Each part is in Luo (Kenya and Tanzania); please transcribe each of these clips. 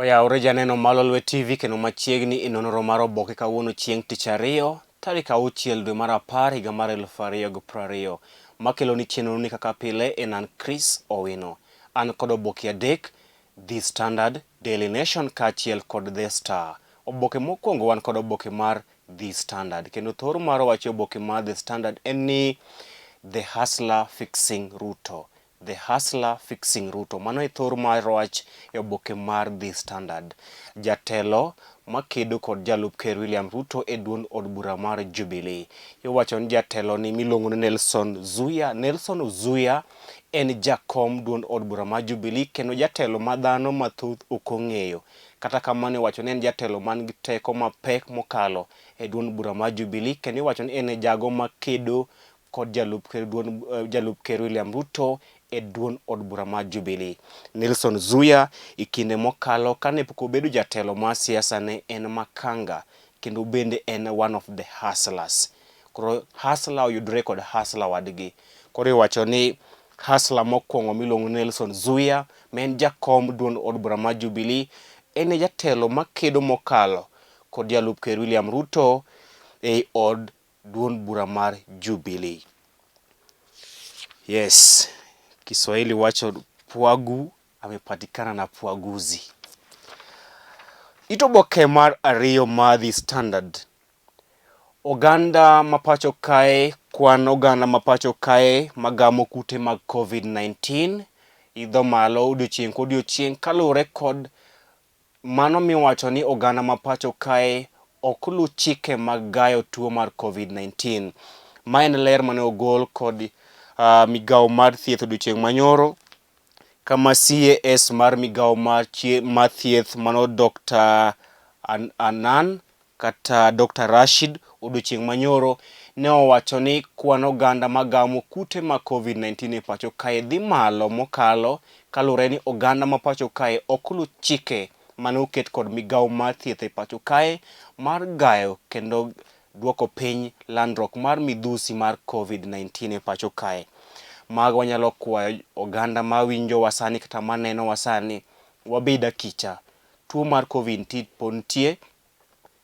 Oyawore janeno mar Lolwe TV kendo machiegni e nonro mar oboke kawuono chieng' tich ariyo tarik auchiel dwe mar apar higa mar 2020. Makeloni chenro ni kaka pile en an Chris Owino. An kod oboke adek, The Standard, Daily Nation kaachiel kod The Star. Oboke mokwongo wan kod oboke mar The Standard kendo thor mar wach e oboke mar The Standard en ni The Hustler Fixing Ruto. The Hustler Fixing Ruto. Mano e thor mar wach e oboke mar The Standard. Jatelo makedo kod jalup ker William Ruto e duond od bura mar Jubilee. Iwacho ni jatelo ni miluongo ni Nelson Zuya. Nelson Zuya en jakom duond od bura mar Jubilee kendo jatelo ma dhano mathoth ok ong'eyo. Kata kamano iwacho ni en jatelo man gi teko mapek mokalo e duond bura mar Jubilee kendo iwacho ni en e jago makedo kod jalup ker duond jalup ker William Ruto e duond od bura mar Jubilee. Nelson Zuya e kinde mokalo kane pok obedo jatelo mar siasa ne en makanga kendo bende en one of the hustlers. Koro hustler oyudre kod hustler wadgi. Koro iwacho ni hustler mokwongo miluongo ni Nelson Zuya ma en jakom duond od bura mar Jubilee en e jatelo makedo mokalo kod jalup ker William Ruto ei od duond bura mar Jubilee. Yes, Kiswahili wacho pwagu amepatikana na pwaguzi. It oboke mar ariyo mar The Standard. Oganda ma pacho kae, kwan oganda ma pacho kae magamo kute mag COVID-19 idho malo odiochieng' kodiochieng' kaluwore kod Mano miwacho ni oganda ma pacho kae ok lu chike mag gayo tuo mar Covid-19. Ma en ler mane ogol kod migawo mar thieth odiochieng' manyoro kama CAS mar migawo mar thieth mano Dr. Anan kata Dr. Rashid odiochieng' manyoro ne owacho ni kwan oganda magamo kute mag Covid-19 e pacho kae dhi malo mokalo kaluwore ni oganda ma pacho kae ok lu chike mane oket kod migawo mar thieth e pacho kae mar gayo kendo duoko piny landruok mar midhusi mar Covid-19 e pacho kae. Mago wanyalo kwayo oganda mawinjowa sani kata manenowa sani wabed akicha. Tuo mar Covid pod nitie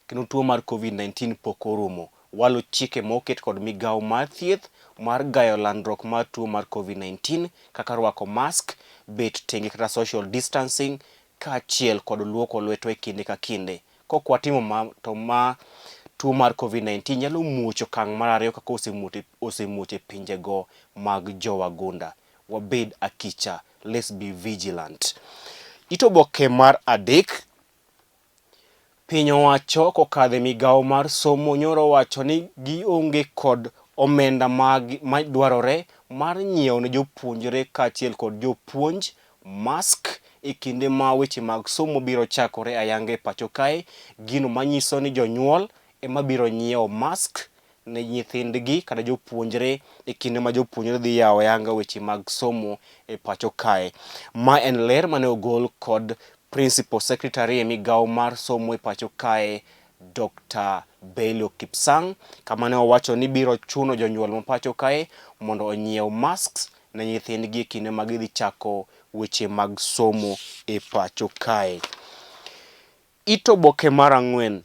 kendo tuo mar Covid-19 pok orumo. Walu chike moket kod migawo mar thieth mar gayo landruok mar tuo mar Covid-19 kaka rwako mask, bet tenge kata social distancing kaachiel kod luoko lwetwa e kinde ka kinde. Kok watimo ma to ma tuo mar Covid-19 nyalo muoch okang' mar ariyo kaka osemuoch e pinjego mag jowagunda. Wabed akicha, let's be vigilant. It oboke mar adek Piny owacho kokadho e migawo mar somo nyoro owacho ni gionge kod omenda madwarore mar nyiewo ne jopuonjre kaachiel kod jopuonj mask e kinde ma weche mag somo biro chakore ayanga e pacho kae, gino manyiso ni jonyuol ema biro nyiewo mask ne nyithindgi kata jopuonjre e kinde ma jopuonjre dhi yawo ayanga weche mag somo e pacho kae. Ma en ler mane ogol kod Principal Secretary e migawo mar somo e pacho kae Dr. Belio Kipsang kama ne owacho ni biro chuno jonyuol ma pacho kae mondo onyiew masks ne nyithindgi e kinde ma gidhi chako weche mag somo e pacho kae. It oboke mar ang'wen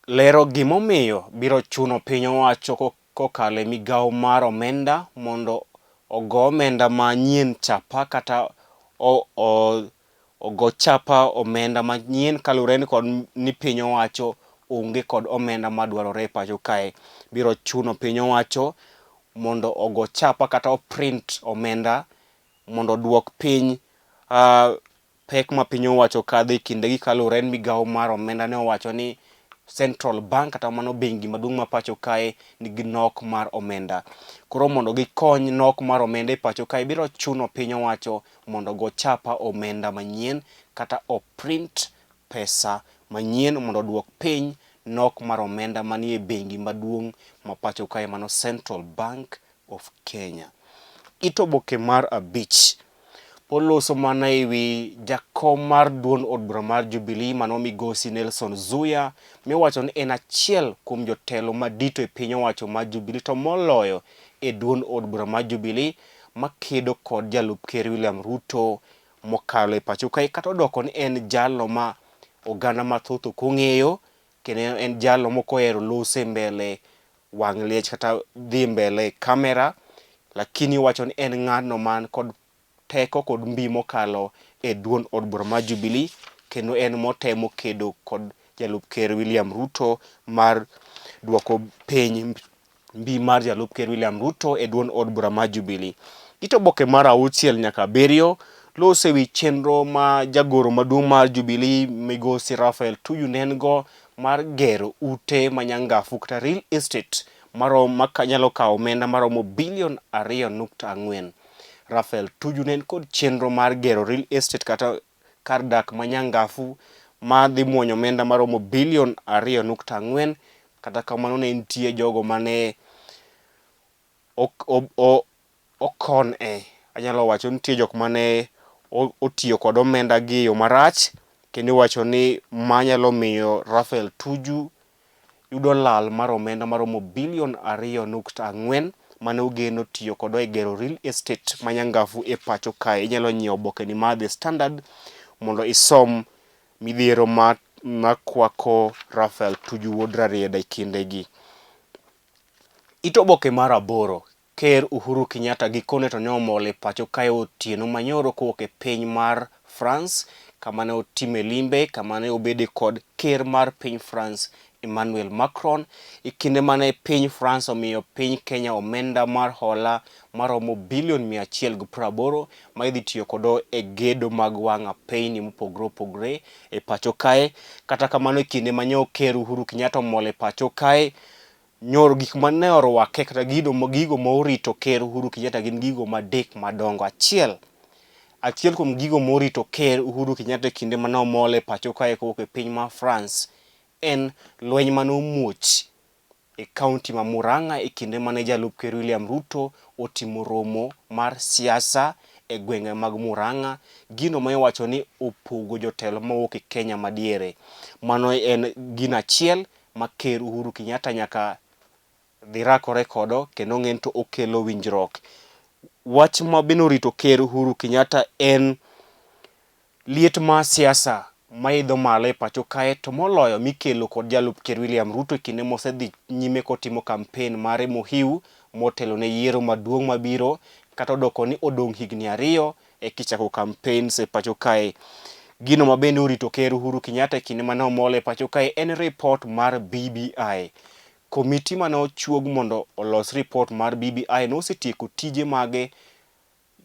lero gimomiyo biro chuno piny owacho kokalo e migawo mar omenda mondo ogo omenda manyien chapa kata ogo chapa omenda manyien kaluwore ni kod ni piny owacho onge kod omenda madwarore e pacho kae. Biro chuno piny owacho mondo ogo chapa kata o print omenda mondo oduok piny Pek ma piny owacho kadho e kindegi kaluwore ni migawo mar omenda ne owacho ni Central Bank kata mano bengi maduong' ma pacho kae nigi nok mar omenda. Koro mondo gikony nok mar omenda e pacho kae biro chuno piny owacho mondo ogo chapa omenda manyien kata o print pesa manyien mondo oduok piny nok mar omenda manie bengi maduong' ma pacho kae mano Central Bank of Kenya. It oboke mar abich oloso mana e wi jakom mar duond od bura mar Jubilee mano migosi Nelson Zuya miwacho ni en achiel kuom jotelo madito e piny owacho mar Jubilee to moloyo e duond od bura mar Jubilee makedo kod jalup ker William Ruto. mokalo e pacho kae kata odoko ni en jalno ma oganda mathoth ok ong'eyo kendo en jalno mok ohero loso e mbele wang' liech kata dhi mbele camera lakini iwacho ni en ng'atno man kod teko kod mbi mokalo e duond od bura mar Jubilee kendo en motemo kedo kod jalup ker William Ruto mar duoko piny mbi mar jalup ker William Ruto e duond od bura mar Jubilee. It oboke mar auchiel nyaka abiriyo loso e wi chenro ma jagoro maduong' mar Jubilee migosi Raphael Tuju ne en go mar gero ute ma nyangafu kata real estate marom nyalo kawo omenda maromo bilion 2.4. Raphael Tuju ne en kod chenro mar gero real estate kata kar dak ma nyangafu ma dhi muonyo omenda maromo bilion 2.4. Kata kamano ne nitie jogo mane okon e anyalo wacho nitie jok mane otiyo kod omenda gi e yo marach kendo iwacho ni ma nyalo miyo Raphael Tuju yudo lal mar omenda maromo bilion 2.4 mane ogeno tiyo kodo e gero real estate ma nyangafu e pacho kae. Inyalo nyiewo oboke ni mar The Standard mondo isom midhiero ma makwako Raphael Tuju wuod Rarieda e kindegi. It oboke mar aboro, Ker Uhuru Kenyatta gikone to ne omol e pacho kae otieno manyoro kowuok e piny mar France kama ne otime limbe kama ne obede kod ker mar piny France Emmanuel Macron e kinde mane piny France omiyo piny Kenya omenda mar hola maromo bilion 180 ma idhi tiyo kodo e gedo mag wang' apeyni mopogore opogore e pacho kae. Kata kamano e kinde ma nyo ker Uhuru Kenyatta omol e pacho kae, nyoro gik mane orwake kata gigo gigo ma orito ker Uhuru Kenyatta gin gigo madek madongo. Achiel achiel kuom gigo morito ker Uhuru Kenyatta e kinde mane omol e pacho kae kowuok e piny mar France en lweny mane omuoch e kaunti ma Murang'a e kinde mane jalup ker William Ruto otimo romo mar siasa e gwenge mag Murang'a, gino ma iwacho ni opogo jotelo mawuok e Kenya madiere. Mano en gino achiel ma ker Uhuru Kenyatta nyaka dhi rakore kodo kendo ong'e ni to okelo winjruok. Wach ma bende orito ker Uhuru Kenyatta en Liet mar siasa maidho malo e pacho kae to moloyo mikelo kod jalup ker William Ruto e kinde mosedhi nyime kotimo kampen mare mohiu motelo ne yiero maduong' mabiro kata odoko ni odong' higni ariyo e kichako campaigns e pacho kae. Gino ma bende orito ker Uhuru Kenyatta e kinde mane omol e pacho kae en ripot mar BBI. Komiti mane ochuog mondo olos ripot mar BBI nosetieko tije mage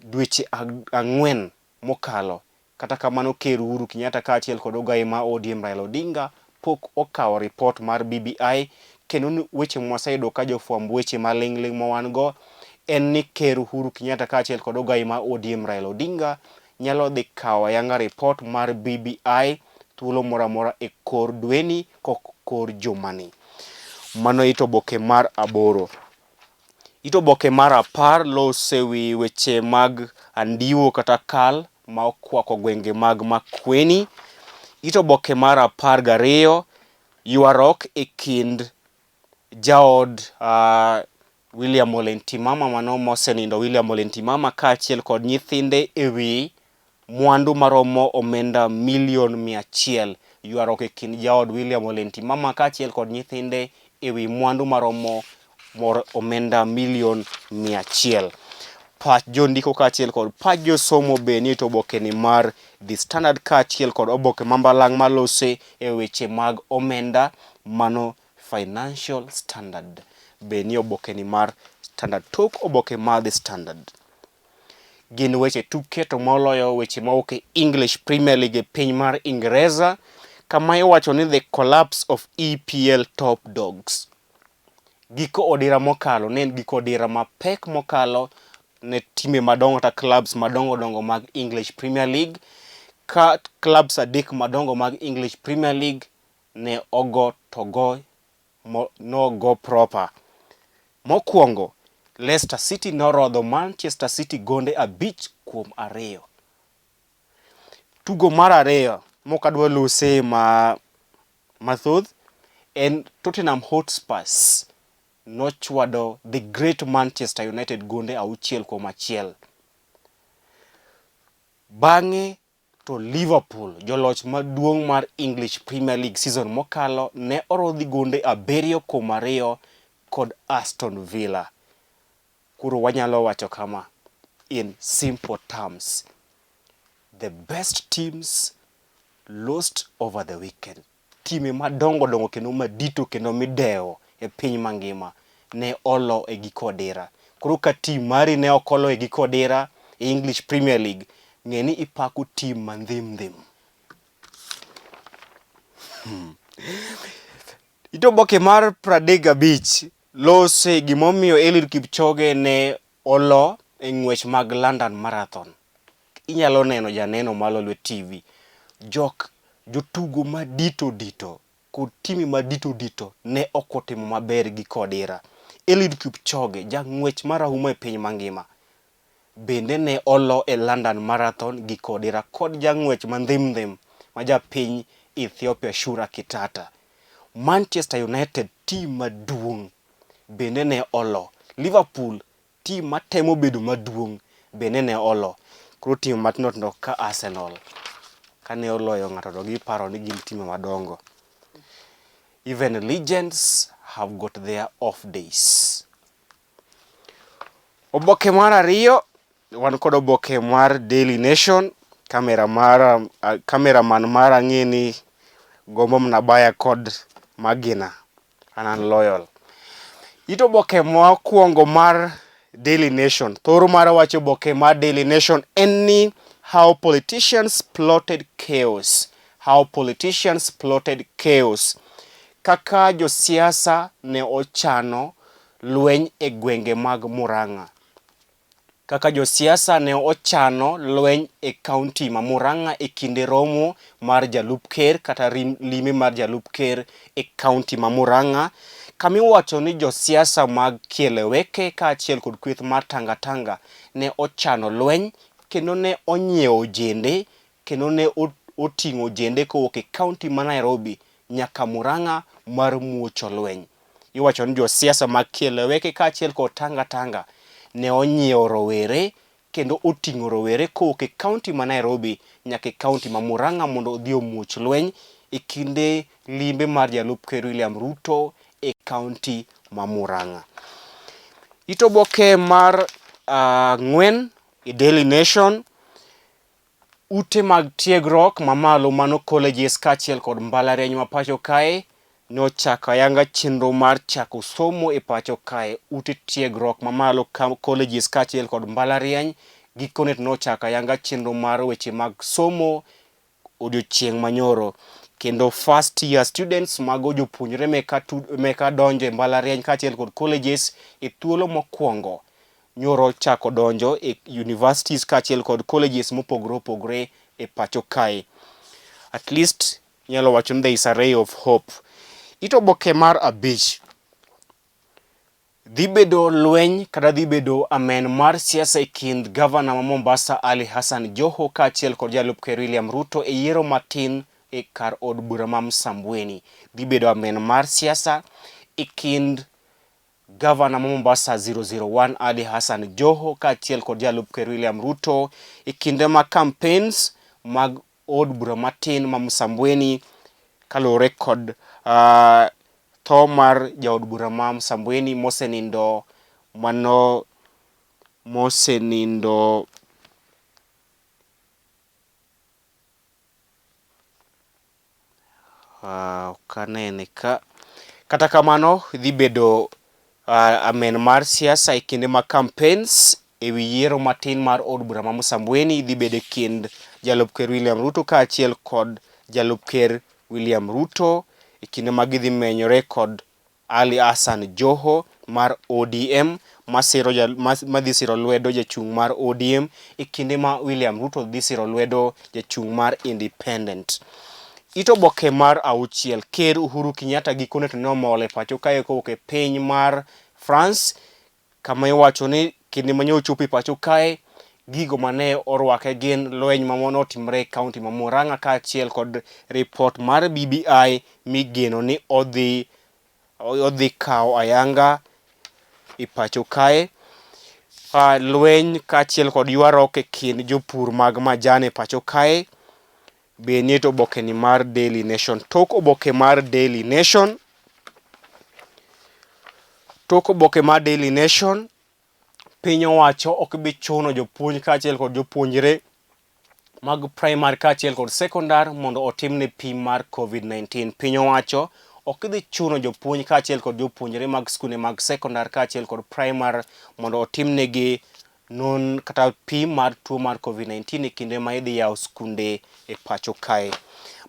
dweche ang'wen mokalo. Kata kamano Ker Uhuru Kenyatta kaachiel kod ogaye ma ODM Raila Odinga pok okawo ripot mar BBI kendo weche mwaseyudo ka jofwamb weche maling'ling' ma wan go en ni Ker Uhuru Kenyatta kaachiel kod ogaye ma ODM Raila Odinga nyalo dhi kawo ayanga ripot mar BBI thuolo moro amora e kor dweni kok kor jumani. Mano it oboke mar aboro. It oboke mar apar lose wi weche mag andiwo kata kal ma okwako gwenge mag Makueni. It oboke mar 12 ywaruok e kind jaod uh, William Ole Ntimama mano mosenindo William Ole Ntimama kaachiel kod nyithinde e wi mwandu maromo omenda milion 100. Ywaruok e kind jaod William Ole Ntimama kaachiel kod nyithinde e wi mwandu maromo mor omenda milion 100. Pach jondiko kaachiel kod pach josomo be nie to obokeni mar The Standard kaachiel kod oboke ma mbalang' malose e weche mag omenda mano Financial Standard be nie obokeni mar Standard. Tok oboke mar The Standard Gin weche tuke to moloyo weche mawuok e English Premier League e piny mar Ingresa kama iwacho ni the collapse of EPL top dogs. Giko odira mokalo ne en giko odira mapek mokalo ne timbe madongo kata clubs madongo dongo mag English Premier League ka clubs adek madongo mag English Premier League ne ogo to go nogo proper. Mokwongo, Leicester City norodho Manchester City gonde 5-2. Tugo mar ariyo mok adwa lose ma mathoth en Tottenham Hotspurs nochwado the great Manchester United gonde 6-1. Bang'e to Liverpool, joloch maduong' mar English Premier League season mokalo ne orodhi gonde 7-2 kod Aston Villa. Koro wanyalo wacho kama, in simple terms, the best teams lost over the weekend. Time madongo dongo kendo madito kendo midewo e piny mangima ne olo e giko odira. Koro ka team mari ne ok olo e giko odira e English Premier League, ng'e ni ipako team ma ndhim ndhim. Ito oboke mar 35 lose gimomiyo Eliud Kipchoge ne olo e ng'wech mag London Marathon. Inyalo neno janeno mar Lolwe TV, jok jotugo madito dito kod time madito dito ne ok otimo maber gi kodira. Eliud Kipchoge, jang'wech marahuma e piny mangima, bende ne olo e London Marathon gi kodira kod jang'wech ma ndhim ndhim ma japiny Ethiopia Shura Kitata. Manchester United team maduong' bende ne olo. Liverpool team matemo bedo maduong' bende ne olo. Koro team matindo tindo ka Arsenal kane oloyo ng'ato to giparo ni gin time madongo. Even legends have got their off days. Oboke mar ariyo wan kod oboke mar Daily Nation, kamera mar cameraman mara ang'e ni gombo mana baya kod magina. An an loyal. It oboke mokwongo mar Daily Nation, thoro mar wacho oboke mar Daily Nation en ni how politicians plotted chaos. How politicians plotted chaos. Kaka josiasa ne ochano lweny e gwenge mag Murang'a. Kaka josiasa ne ochano lweny e kaunti ma Murang'a e kinde romo mar jalup ker kata lime mar jalup ker e kaunti ma Murang'a, kama iwacho ni josiasa mag Kieleweke kaachiel kod kweth mar Tanga Tanga ne ochano lweny kendo ne onyiewo ojende kendo ne oting'o ojende kowuok e kaunti ma Nairobi nyaka Murang'a mar muocho lweny. Iwacho ni josiasa mag Kieleweke kaachiel kod Tanga Tanga ne onyiewo rowere kendo oting'o rowere kowuok e kaunti ma Nairobi nyaka e kaunti ma Murang'a mondo odhi omuoch lweny e kinde limbe mar jalup ker William Ruto e kaunti ma Murang'a. It oboke mar ang'wen e Daily Nation Ute mag tiegruok mamalo mano colleges kaachiel kod mbalariany ma pacho kae nochako ayanga chenro mar chako somo e pacho kae. Ute tiegruok mamalo colleges kaachiel kod mbalariany gikone to nochako ayanga chenro mar weche mag somo odiochieng' manyoro. Kendo first year students mago jopuonjre meka donjo e mbalariany kaachiel kod colleges e thuolo mokwongo nyoro ochako donjo e universities kaachiel kod colleges mopogore opogore e pacho kae. At least inyalo wacho ni there is a ray of hope. It oboke mar abich dhi bedo lweny kata dhi bedo amen mar siasa e kind gavana ma Mombasa Ali Hassan Joho kaachiel kod jalup ker William Ruto e yiero matin e kar od bura ma Msambweni. Dhi bedo amen mar siasa e kind Gavana ma Mombasa 001 Ali Hassan Joho kaachiel kod jalup ker William Ruto e kinde ma campaigns mag od bura matin ma Msambweni kaluwore kod tho mar jaod bura ma Msambweni mosenindo mano mosenindo Ok anene ka. Kata kamano dhi bedo amen mar siasa e kinde mag campaigns e wi yiero matin mar od bura ma Msambweni dhi bedo e kind jalup ker William Ruto kaachiel kod jalup ker William Ruto e kinde ma gidhi menyore kod Ali Hassan Joho mar ODM masiro madhi siro lwedo jachung' mar ODM e kinde ma William Ruto dhi siro lwedo jachung' mar Independent. It oboke mar auchiel, Ker Uhuru Kenyatta gikone to ne omol e pacho kae kowuok e piny mar France kama iwacho ni kinde ma nyocha ochopo e pacho kae, gigo mane orwake gin lweny ma notimore e kaunti ma Murang'a kaachiel kod ripot mar BBI migeno ni odhi kawo ayanga e pacho kae. Lweny kaachiel kod ywaruok e kind jopur mag majan e pacho kae be nie to oboke ni mar Daily Nation. Tok oboke mar Daily Nation, tok oboke mar Daily Nation, piny owacho ok bi chuno jopuonj kaachiel kod jopuonjre mag primary kaachiel kod sekondar mondo otimne pim mar Covid-19. Piny owacho ok dhi chuno jopuonj kaachiel kod jopuonjre mag skunde mag sekondar kaachiel kod primary mondo otimnegi non kata pim mar tuo mar Covid-19 e kinde ma idhi yaw skunde e pacho kae.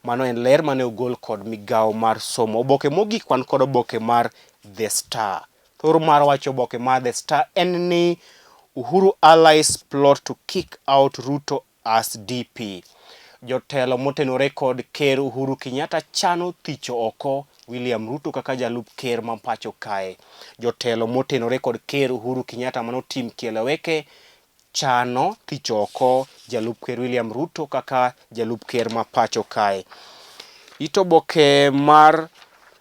Mano en ler mane ogol kod migawo mar somo. Oboke mogik wan kod oboke mar The Star. Thor mar wach oboke mar The Star en ni Uhuru allies plot to kick out Ruto as DP. Jotelo motenore kod Ker Uhuru Kenyatta chano thicho oko William Ruto kaka jalup ker ma pacho kae. Jotelo motenore kod Ker Uhuru Kenyatta mano Tim Kieleweke chano thicho oko jalup ker William Ruto kaka jalup ker ma pacho kae. It oboke mar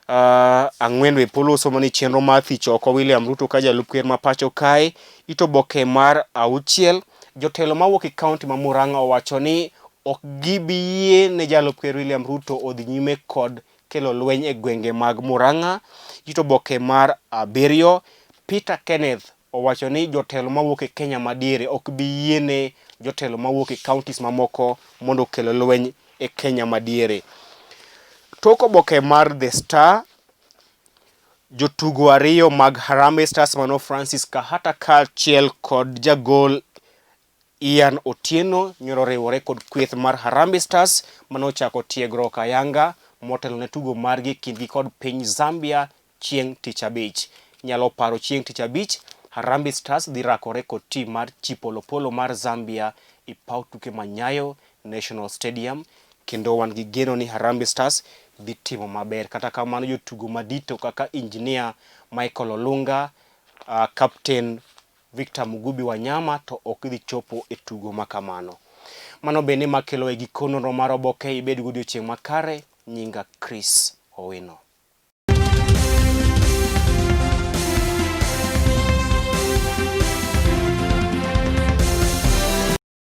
ang'wen we polo somo ni chenro mar thicho oko William Ruto ka jalup ker ma pacho kae. It oboke mar auchiel, jotelo mawuok e kaunti ma Murang'a owacho ni ok gibi yie ne jalup ker William Ruto odhi nyime kod kelo lweny e gwenge mag Murang'a. It oboke mar abiriyo, Peter Kenneth owacho ni jotelo mawuok e Kenya madiere ok bi yiene jotelo mawuok e counties mamoko mondo okel lweny e Kenya madiere. Tok oboke mar The Star, jotugo ariyo mag Harambee Stars mano Francis Kahata kaachiel kod jagol Ian Otieno nyoro oriwore kod kweth mar Harambee Stars mane ochako tiegruok ayanga motelo ne tugo margi e kindgi kod piny Zambia chieng' tich abich. Nyalo paro chieng' tich abich, Harambee Stars dhi rakore kod tim mar Chipolopolo mar Zambia e paw tuke ma Nyayo National Stadium kendo wan gi geno ni Harambee Stars dhi timo maber. Kata kamano jotugo madito kaka Engineer Michael Olunga, Captain Victor Mugubi Wanyama to ok dhi chopo e tugo ma kamano. Mano bende makelo e giko nonro mar oboke ibed godiochieng' makare nyinga Chris Owino.